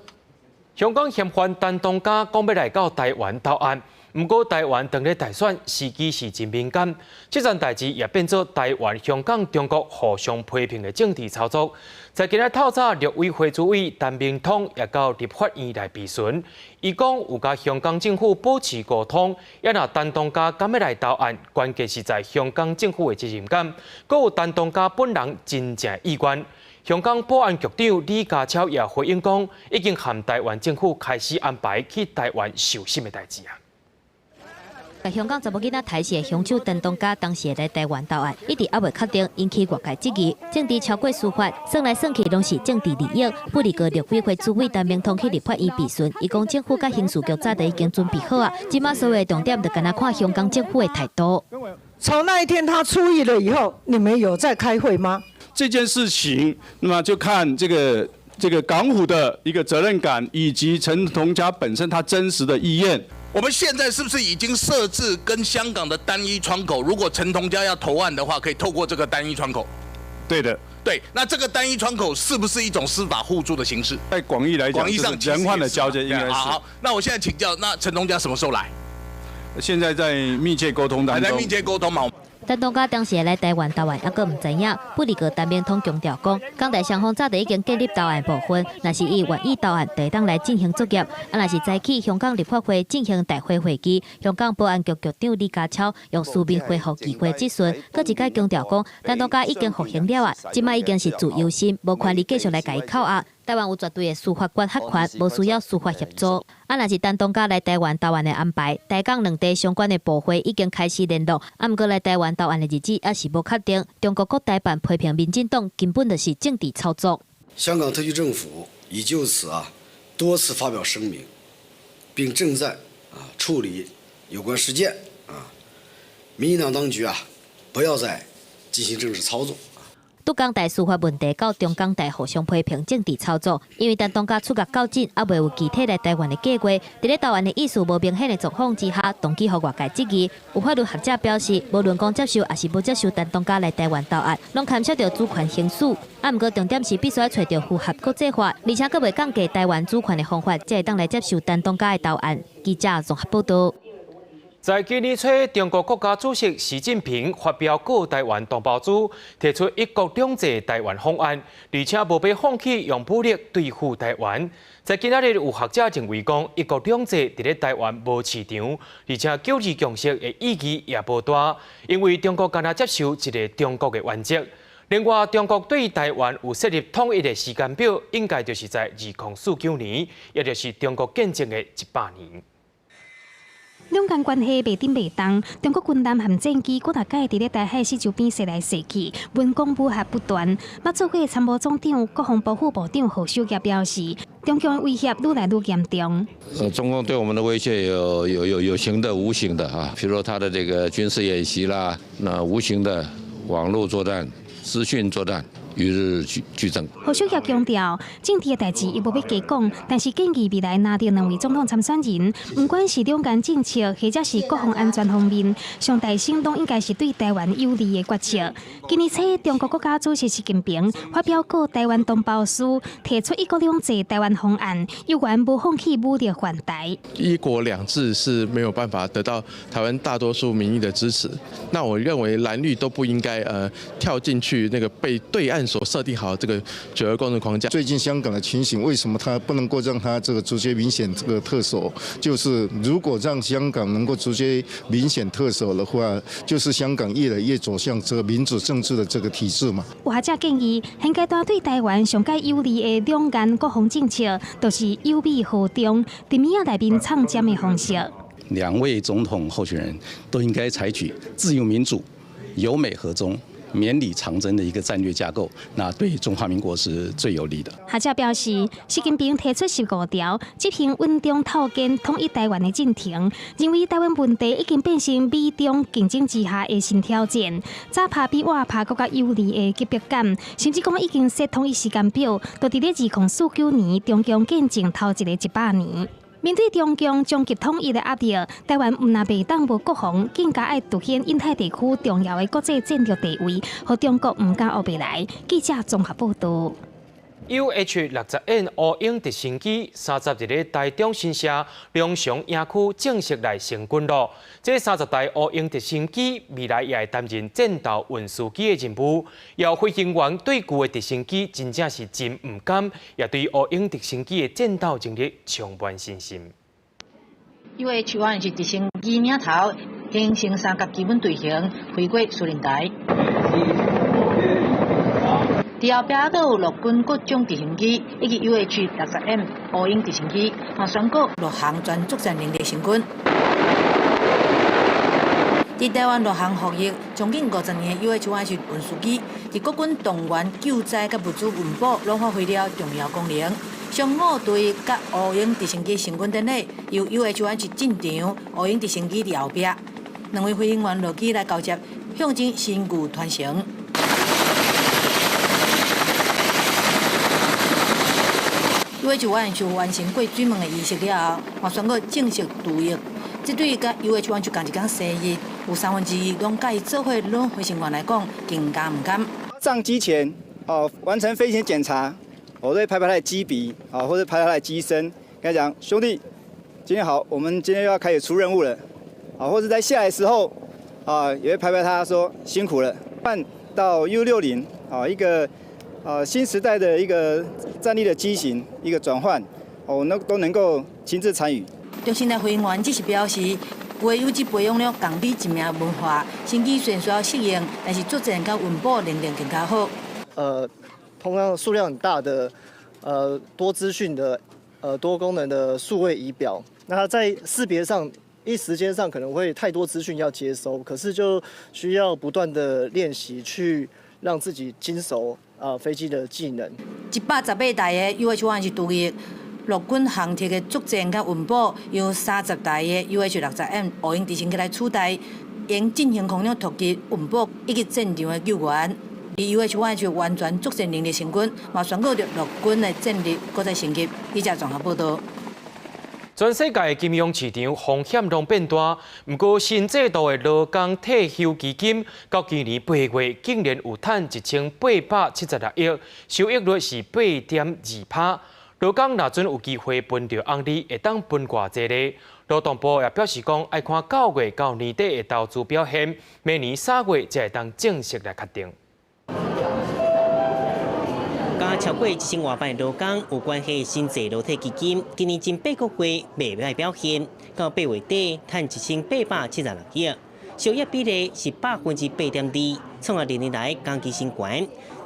香港嫌犯陳同佳講欲來到台灣投案。毋過台灣當咧大選時機是真敏感，這件代誌也變做台灣、香港、中國互相批評的政治操作。在今仔透早，陸委會主委陳明通也到立法院來備詢，伊講有佮香港政府保持溝通，也若陳同佳敢欲來投案，關鍵是在香港政府的責任感，閣有陳同佳本人真正意願。香港保安局長李家超也回應講，已經和台灣政府開始安排去台灣受審的代誌啊。香港查某囡仔刣死的兇手陳同佳當時會來台灣投案，一直猶未確定，引起外界質疑。政治超過司法，算來算去攏是政治利益。不過陸委會主委陳明通去立法院備詢，伊講政府佮刑事局早就已經準備好啊，這馬所有重點就干焦看香港政府的態度。從那一天他出獄了以後，你們有在開會嗎？這件事情，那麼就看這個港府的一個責任感，以及陳同佳本身他真實的意願。我們現在是不是已經設置跟香港的單一窗口？如果陳同佳要投案的話，可以透過這個單一窗口。對的，對。那這個單一窗口是不是一種司法互助的形式？在廣義來講，廣義上人犯的交接應該是。好，那我現在請教，那陳同佳什麼時候來？現在在密切溝通當中。還在密切溝通嘛？陳同佳當時來台灣投案，猶閣毋知影。不過陳明通強調講，港台雙方早就已經建立投案部分，若是伊願意投案，就會當來進行作業。啊，若是早起香港立法會進行大會會議，香港保安局局長李家超用書面回覆議會質詢，閣一擺強調講，陳同佳已經服刑了啊，這馬已經是自由身，無權利繼續來共伊扣押。台灣有絕對的司法管轄權，無需要司法協助。啊，若是陳同佳來台灣投案的安排，台港兩地相關的部會已經開始聯絡。啊，毋過來台灣投案的日子猶是無確定。中國國台辦批評民進黨根本就是政治操作。香港特區政府已就此多次發表聲明，並正在處理有關事件啊。民進黨當局不要再進行政治操作。對港台司法問題，到中港台互相批評政治操作，因為陳同佳出獄到今，猶未有具體來台灣的計劃。佇咧台灣的意思無明顯的狀況之下，動機予外界質疑。有法律學者表示，無論講接受抑是無接受陳同佳來台灣投案，攏牽涉著主權行使。啊，毋過重點是必須愛揣著符合國際法，而且閣袂降低台灣主權的方法，才會當來接受陳同佳的投案。記者綜合報道。在今年初，中國國家主席習近平發表告台灣同胞書，提出一國兩制台灣方案，而且無欲放棄用武力對付台灣。在今仔日有學者認為講，一國兩制佇咧台灣無市場，而且九二共識的意義也無大，因為中國干焦接受一個中國的原則。另外，中國對台灣有設立統一的時間表，應該就是在2049年，也就是中國建政的100年。兩岸關係袂振袂動，中國軍艦和戰機幾若擺佇咧台海四周邊踅來踅去，文攻武嚇不斷。馬祖會參謀總長、國防部副部長何守業表示，中共的威脅愈來愈嚴重。中共對我們的威脅有形的、無形的啊，比如說他的這個軍事演習啦，那無形的網絡作戰、資訊作戰。與日俱增。何守業強調，政治的代誌伊無欲加講，但是建議未來若著兩位總統參選人，毋管是兩岸政策，或者是國防安全方面，上大先攏應該是對台灣有利的決策。今年初，中國國家主席習近平發表告台灣同胞書，提出一國兩制台灣方案，猶原無放棄武力犯台。一國兩制是沒有辦法得到台灣大多數民意的支持。那我認為藍綠都不應該跳進去那個被對岸所設定好這個九二共識框架。最近香港的情形，為什麼他不能夠讓他這個直接民選這個特首？就是如果讓香港能夠直接民選特首的話，就是香港越來越走向這個民主政治的這個體制嘛。有學者建議，現階段對台灣上蓋有利的兩岸國防政策，就是友美和中，佇物仔內面藏針的方式。兩位總統候選人都應該採取自由民主、友美和中、綿裡藏針的一個戰略架構，那對中華民國是最有利的。學者表示，習近平提出15條，執行穩中透堅統一台灣的進程，認為台灣問題已經變成美中競爭之下的新挑戰。早拍比晚拍閣較有利的級別感，甚至講已經設統一時間表，就佇咧2049年，中共建政頭一个100年。面對中共終極統一的壓力，台灣毋但袂當無國防，更加愛凸顯印太地區重要的國際戰略地位，予中國毋敢烏白來。記者綜合報道。UH-60N 烏鷹直升機30日佇台中新社龍翔營區正式來成軍咯。這30台烏鷹直升機未來也會擔任戰鬥運輸機的任務。有飛行員對舊的直升機真正是真毋甘，也對烏鷹直升機的戰鬥能力充滿信心。 UH-1 是直升機領頭，形成三角基本隊形，飛過司令台。佇後壁閣有陸軍各種直升機，以及 UH-60M 烏鷹直升機，嘛宣告陸航全作戰能力成軍。佇台灣陸航服役將近50年的 UH-1 運輸機，佇國軍動員救災佮物資運補，攏發揮了重要功能。上午隊佮烏鷹直升機成軍典禮，由 UH-1 進場，烏鷹直升機佇後壁，兩位飛行員落機來交接，象徵新舊傳承。UH-1 就完成過水門的儀式了後，嘛宣告正式除役。這對佮 UH-1 仝一工生日，有2/3攏佮伊做伙攏飛行員來講，更加毋甘。上機前，哦，完成飛行檢查，我都會拍拍他的機鼻，啊，或者拍他的機身，跟他講：兄弟，今天好，我們今天又要開始出任務了，啊，或者在下來的時候，啊，也會拍拍他說辛苦了。換到 U60，啊，一個。新時代的一個戰力的機型，一個轉換，哦，那都能夠親自參與。中心的飛行員只是表示，有這培養了共美一名文化，新機雖然需要適應，但是作戰佮運補能力更加好。同樣數量很大的，多資訊的，多功能的數位儀表，那它在識別上，一時間上可能會太多資訊要接收，可是就需要不斷的練習去讓自己精熟。飛機的技能。118台的 UH-1 是獨立陸軍航鐵的作戰佮運補，由30台的 UH-60M 烏鷹直升機來取代，用進行空中突擊、運補以及戰場的救援。而 UH-1 完全作戰能力成軍，嘛宣告著陸軍的戰力閣再升級。記者綜合報導。全世界金融市場風險攏變大，毋過新制度的勞工退休基金，到今年8月竟然有趁1876億，收益率是8.2%。勞工若準有機會分著紅利，會當分偌濟咧？勞動部也表示講，愛看9月到年底的投資表現，明年3月才會當正式來確定。佮超過1000外萬勞工有關係新制勞退基金，今年前8個月袂䆀表現，到8月底趁1876億，收益比例是8.2%，創下歷年來同期新高。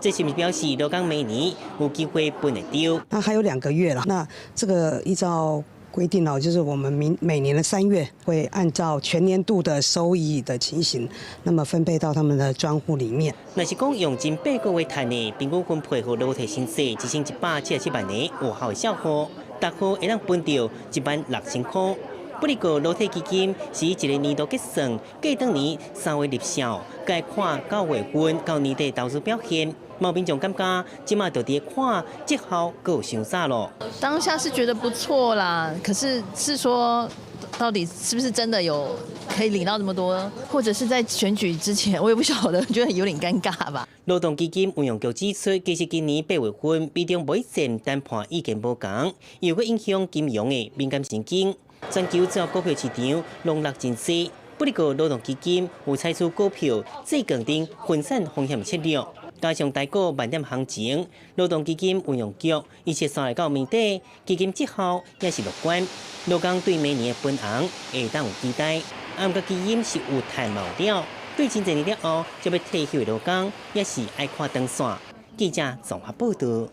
這是毋是表示勞工明年有機會分會著？那還有2個月了，那這個依照規定哦，就是我們每年的3月會按照全年度的收益的情形，那麼分配到他們的專戶裡面。若是講用近8個月趁的，平均分配予勞退薪水1177萬个有效的賬戶，逐戶會當分著1萬6千塊。不過勞退基金是以一個年度結算，過當年3月入賬，該看9月份到年底投資表現。某民眾感覺，這馬就佇看績效閣有傷早咯。當下是覺得不錯啦，可是是說到底是不是真的有可以領到這麼多，或者是在選舉之前，我也不曉得，覺得有點尷尬吧。勞動基金運用局指出，其實今年8月份，美中貿易戰談判意見無仝，又閣影響金融的敏感神經，全球主要股票市場攏落真濟。不過勞動基金有採取股票債券等分散風險策略。加上台股萬點行情，勞動基金運用局預測三來到年底，基金績效也是樂觀。勞工對明年的分紅會當有期待。啊，毋過基金是有趁無了，對真濟年了後就欲退休的勞工，也是愛看長線。記者綜合報導。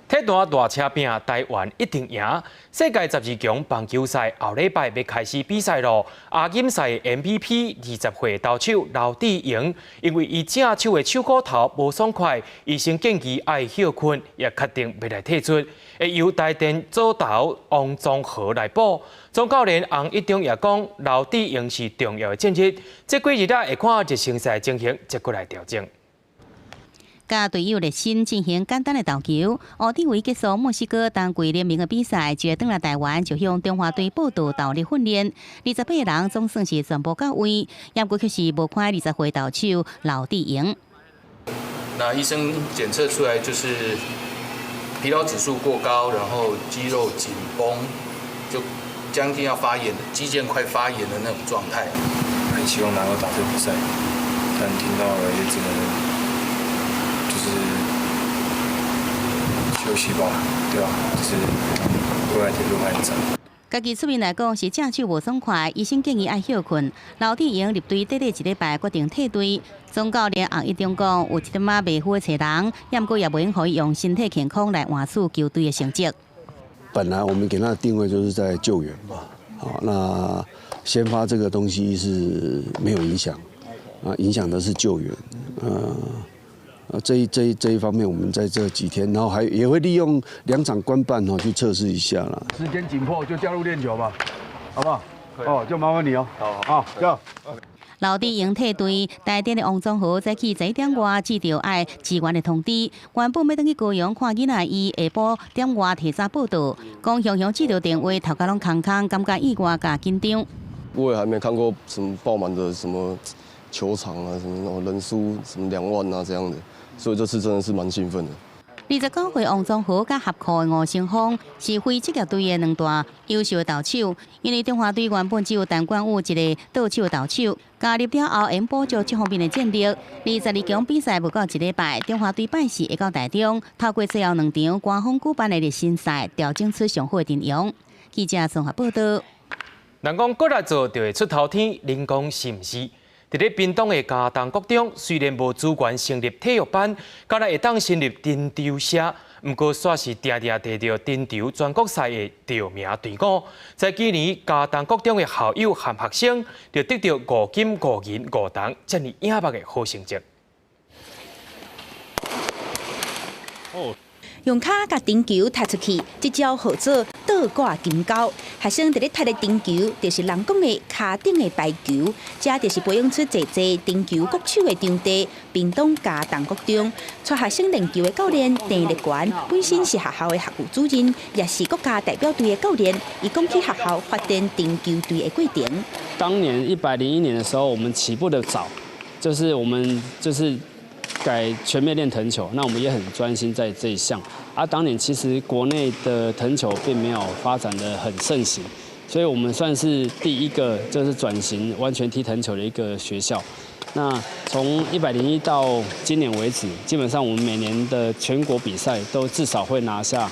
體壇大車拼，台灣一定贏。世界12強棒球賽後禮拜欲開始比賽咯。亞錦賽 MVP 20歲投手劉智榮，因為伊正手的手骨頭無爽快，醫生建議愛歇睏，也確定欲來退出，會由台電左投王宗和來補。總教練洪一中也講，劉智榮是重要的戰力，這幾日仔會看熱身賽情形，再閣來調整。佮隊友熱身進行簡單的投球。胡智為結束墨西哥冬季聯盟的比賽，就轉來台灣，就向中華隊報到投入訓練。28個人總算是全部到位，猶閣卻是無看20歲投手劉智榮。那醫生檢測出來就是疲勞指數過高，然後肌肉緊繃，就將近要發炎，肌腱快發炎的那種狀態。很希望能夠打這個比賽，但聽到了也只能就是休息吧，對吧？就是未來的路還長。家己出面來講是正手無爽快，醫生建議愛歇睏。劉志榮入隊短短一禮拜決定退隊。總教練洪一中講，有一點仔馬虎的揣人，毋過也袂用予伊用身體健康來換取球隊的成績。本來我們給他的定位就是在救援嘛，好，那先發這個東西是沒有影響，啊，影響的是救援，這一方面，我們在這幾天，然後還也會利用兩場官辦哦去測試一下啦。時間緊迫就加入練球吧，好不好？哦，就麻煩你哦。好，好，好。劉志榮退隊，台電的王宗豪早起11點外接著愛支援的通知，原本欲轉去高雄看囡仔，伊下晡點外提早報到，講雄雄接著電話，頭殼攏空空，感覺意外佮緊張。我也還沒看過什麼爆滿的什麼球場啊，什麼人數什麼2萬啊這樣的。所以這次真的是蠻興奮的。 29歲王宗豪佮合庫的吳成峰是非職業隊的兩大優秀的投手，因為中華隊原本只有陳冠宇一個投手投手，加入了後，會補足這方面的戰力。22強比賽無夠一禮拜，中華隊拜四會到台中，透過最後兩場官方舉辦的熱身賽，調整出上好的陣容。記者綜合報道。人講骨力做就會出頭天，恁講是毋是？佇咧屏東的佳冬國中，雖然無資源成立體育班，敢若會當成立藤球社，毋過煞是定定摕著藤球全國賽的著名隊伍。在今年佳冬國中的校友和學生，就得著五金五銀五銅遮爾穎目的好成績。哦。用跤共藤球踢出去，這招號做倒掛金鈎。學生佇咧踢的藤球，就是人講的跤頂的排球，這就是培養出濟濟藤球國手的場地——屏東佳冬國中。帶學生練球的教練鄭立權，本身是學校的學務主任，也是國家代表隊的教練。伊講起學校發展藤球隊的過程。當年101年的時候，我們起步的早，就是我們就是改全面練藤球，那我們也很專心在這一項。啊，當年其實國內的藤球並沒有發展得很盛行，所以我們算是第一個就是轉型完全踢藤球的一個學校。那從101到今年為止，基本上我們每年的全國比賽都至少會拿下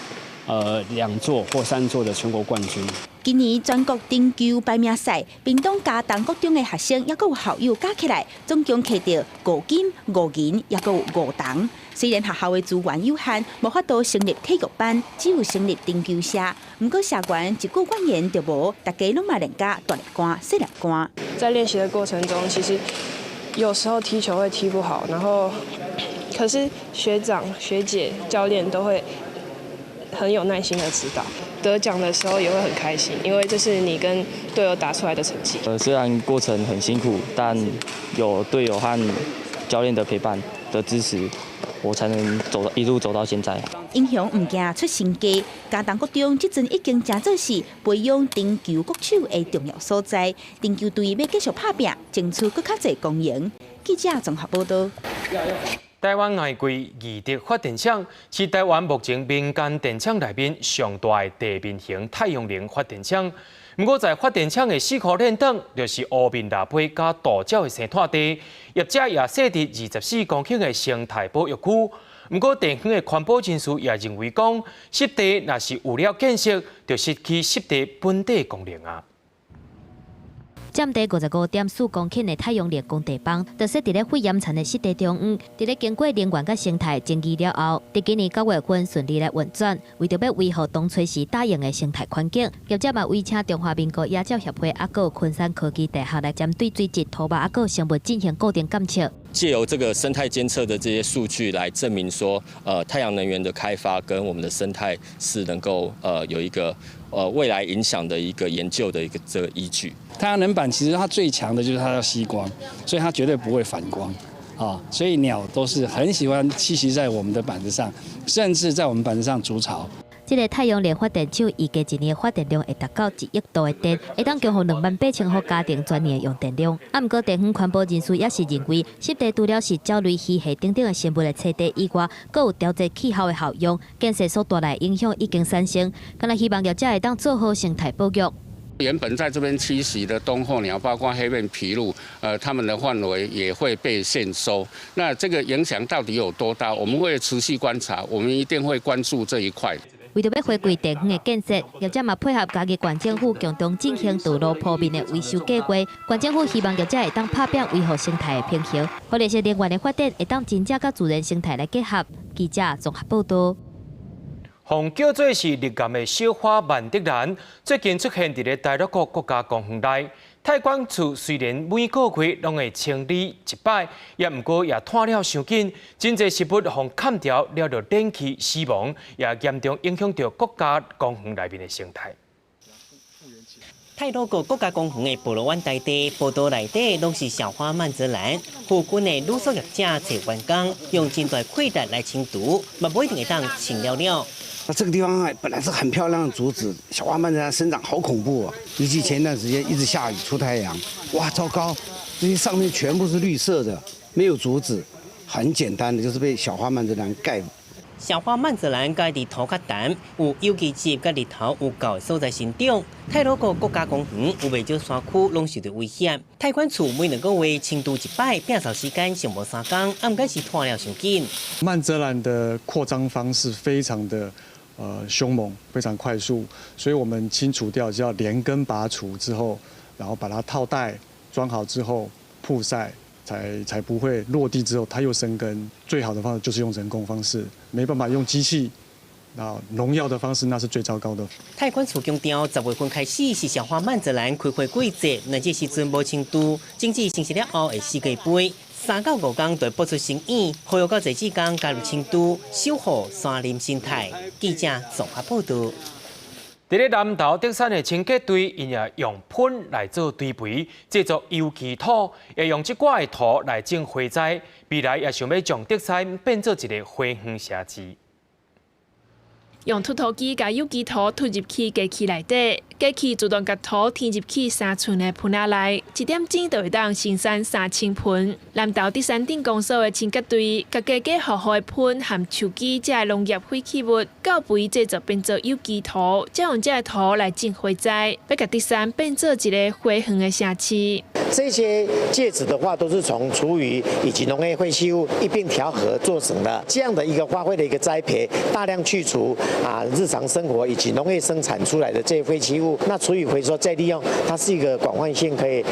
2座或3座的全國冠軍。今年全國藤球排名賽，屏東佳冬國中的學生猶閣有校友加起來，總共摕著五金、五銀，猶閣有五銅。雖然學校的資源有限，無法度成立體育班，只有成立藤球社。毋過社員一句怨言就無，大家攏嘛練甲大粒汗、細粒汗。在練習的過程中，其實有時候踢球會踢不好，然後可是學長、學姐、教練都會很有耐心的指導。得獎的時候也會很開心，因為這是你跟隊友打出來的成績。雖然過程很辛苦，但有隊友和教練的陪伴的支持，我才能走到一路走到現在。英雄毋驚出身價，佳冬國中這陣已經成做是培養藤球國手的重要所在。藤球隊欲繼續拍拚，爭取閣較濟光榮。記者綜合報道。台灣愛貴義德發電廠是台灣目前民間電廠內面上大的地面型太陽能發電廠。毋過，在發電廠的四箍鏈頂，就是烏面蜊皮佮杜鳥的生態地，業者也設佇24公頃的生態保育區。毋過，地方的環保人士也認為講，濕地若是有了建設，就失去濕地本底功能啊。佔地55.4公頃的太陽能光地板，就設佇咧肺炎田的濕地中央。佇咧經過能源佮生態爭議了後，佇今年9月份順利來運轉。為著欲維護當初時答應的生態環境，業者嘛委請中華民國野鳥協會猶閣有昆山科技大學來針對水質、土壤猶閣有生物進行固定監測。借由這個生態監測的這些數據來證明說，太陽能源的開發跟我們的生態是能夠有一個未來影響的一個研究的一個這個依據。太陽能板其實它最強的就是它要吸光，所以它絕對不會反光啊，所以鳥都是很喜歡棲息在我們的板子上，甚至在我們板子上築巢。這个太陽能發電廠預計一年發電量會達到1億度的電，會當供予28,000戶家庭全年的用電量。啊，毋過地方環保人士也是認為，濕地除了是鳥類、魚蝦等等的生物的棲地以外，閣有調節氣候的效用，建設所帶來的影響已經產生，敢若希望業者會當做好生態保育。原本在這邊棲息的冬候鳥，包括黑面琵鷺，它們的範圍也會被限縮。那這個影響到底有多大？我們會持續觀察，我們一定會關注這一塊。為著欲回歸地方的建設，業者嘛配合嘉義縣政府共同進行道路鋪面的維修計劃。縣政府希望業者會當拍拚維護生態的平衡，予綠色能源的發展會當真正佮自然生態來結合。記者綜合報導。予人叫做是綠岩的小花曼德蘭，最近出現佇咧大樂谷國家公園內。太管處雖然每個月攏會清理一擺，也毋過也拖了傷緊，真濟植物予砍掉了就冷氣死亡，也嚴重影響著國家公園內面的生態。太魯閣國家公園的波羅灣大地，步道內底攏是小花蔓澤蘭。附近的旅宿業者揣員工，用真大氣力來清除，嘛無一定會當清了了。那這個地方本來是很漂亮的竹子，小花蔓澤蘭生長好恐怖啊！尤其前段時間一直下雨出太陽，哇，糟糕！這些上面全部是綠色的，沒有竹子，很簡單的就是被小花蔓澤蘭蓋。小花蔓澤蘭蓋佇土較澹，有有機質佮日頭有夠的所在生長。太魯閣國家公園有袂少山區攏受著威脅。太管處每兩個月清除一擺，摒掃時間上無3工，毋過是拖了傷緊。蔓澤蘭的擴張方式非常的兇猛，非常快速，所以我們清除掉就要連根拔除之後，然後把它套袋裝好之後曝曬。才不會落地之後它又生根。最好的方式就是用人工方式，沒辦法用機器，啊農藥的方式那是最糟糕的。太管處強調，10月份開始是小花蔓澤蘭開花季節，若這時陣無清除，種子成熟了後會死幾倍。3到5工就會爆出新葉，呼籲到濟志工加入清除，守護山林生態。記者綜合報導。佇咧南投竹山的清潔隊，𪜶也用糞來做堆肥，製作有機土，會用這寡的土來種花栽，未來也想欲將竹山變做一个花園城市。用推土機共有機土推入去機器內底，機器自動共土填入去3寸的盆仔內，一點鐘就會當生產3000盆。南投竹山鎮公所的清潔隊，共家家戶戶的糞和樹枝這个農業廢棄物，攪肥製作變做有機土，再用這个土來種花栽，欲共竹山變做一个花園的城市。這些介質的話，都是從廚餘以及農業廢棄物一併調和做成的。這樣的一個花卉的一個栽培，大量去除日常生活以及農業生產出來的這些廢棄物，那廚餘回收再利用，它是一個廣泛性可以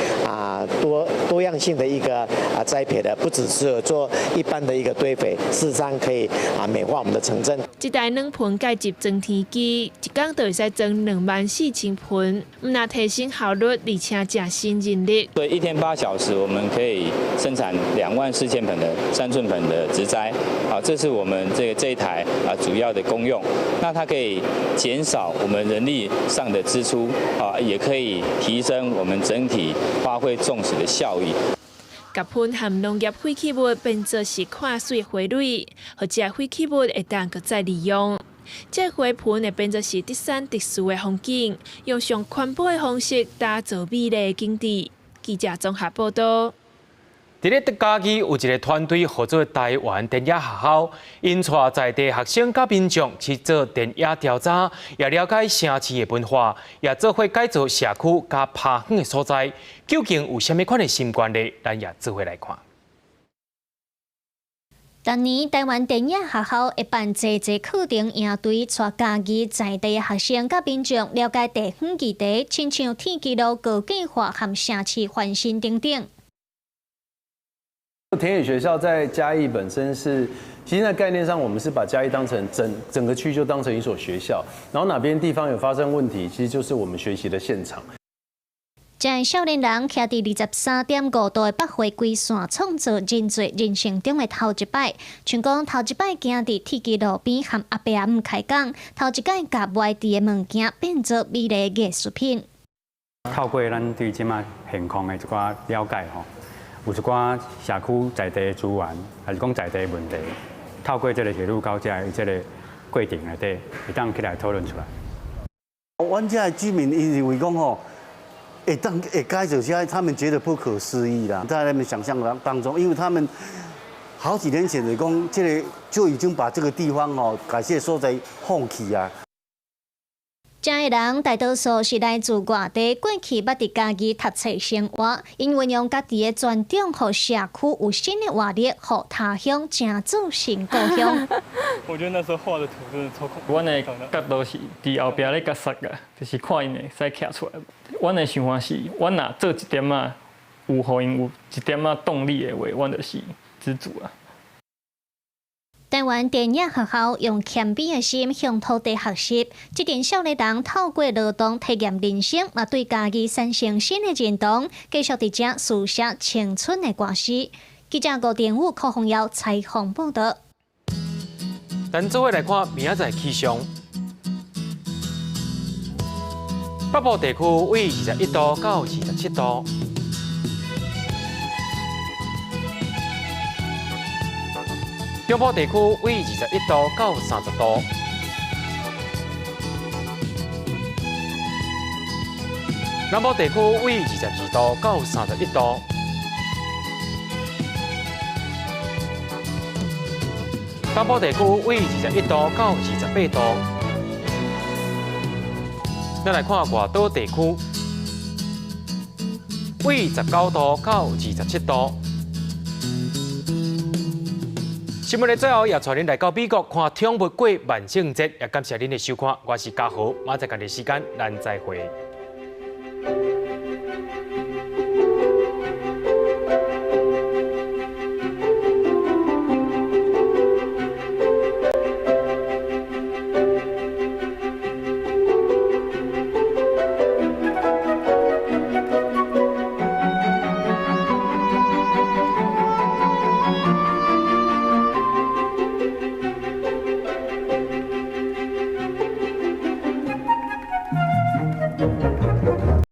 多樣性的一個栽培的，不只是做一般的一個堆肥，事實上可以美化我們的城鎮。這台軟糞介質裝填機，一工就會使裝24,000盆，毋但提升效率，而且誠省人力。對，一天8小時，我們可以生產24,000盆的3寸盆的植栽，好，這是我們這一台主要的功用。那它可以減少我們人力上的支出，也可以提升我們整體花卉種植的效益。共糞和農業廢棄物變做是看媠花蕊，予這廢棄物會當閣再利用。這花盆會變做是竹山特殊的風景，用上環保的方式打造美麗的景致。記者綜合報導。佇咧嘉義有一个團隊號做台灣田野學校，𪜶帶在地學生佮民眾去做田野調查，也了解城市的文化，也做伙改造社區佮拍園的所在。究竟有啥物款的新觀呢？咱也做伙來看。逐年台灣田野學校會辦濟濟課程營隊，帶嘉義在地學生佮民眾了解地方議題，親像鐵支路高架化和城市翻新等等。田野學校在嘉義本身是，其實在概念上，我們是把嘉義當成整整個區就當成一所學校，然後哪邊地方有發生問題，其實就是我們學習的現場。這少年人徛佇23.5度的北回歸線，創造真濟人生中的頭一擺。像講頭一擺行佇鐵支路邊和阿伯阿姆開講，頭一擺共賣佇的物件變做美麗藝術品。透過咱對這馬現況的一寡了解吼，有一寡社區在地的資源，還是講在地的問題，透過這个鐵路高架這个過程內底會當起來討論出來。阮遮的居民𪜶認為講吼，會當會改造這，他們覺得不可思議啦，在他們想象當中，因為他們好幾年前就講，這個就已經把這個地方吼，改設所在放棄啊。遮的人大多數是來自外地，過去捌佇嘉義讀冊生活，𪜶運用家己的專長，予社區有新的活力，予他鄉成做新故鄉。我覺得那時候畫的圖真的超恐怖。阮的角度是佇後壁咧共殺啊，就是看𪜶會使徛出來。阮的想法是，阮若做一點仔，有予𪜶有一點仔動力的話，阮就是知足啊。臺灣電影學校用謙卑的心向土地學習，這群少年人透過勞動體驗人生，嘛對家己產生新的認同，繼續佇遮書寫青春的歌詩。記者吳定武、柯宏耀採訪報導。咱做伙來看明仔載氣象，北部地區為21度到27度。中部地區為21度到30度，南部地區為22度到31度，東部地區為21度到28度。咱來看外島地區，為19度到27度。新聞的最後，也帶恁來到美國看寵物過萬聖節，也感謝恁的收看。我是嘉豪，明仔載仝時間，咱再會。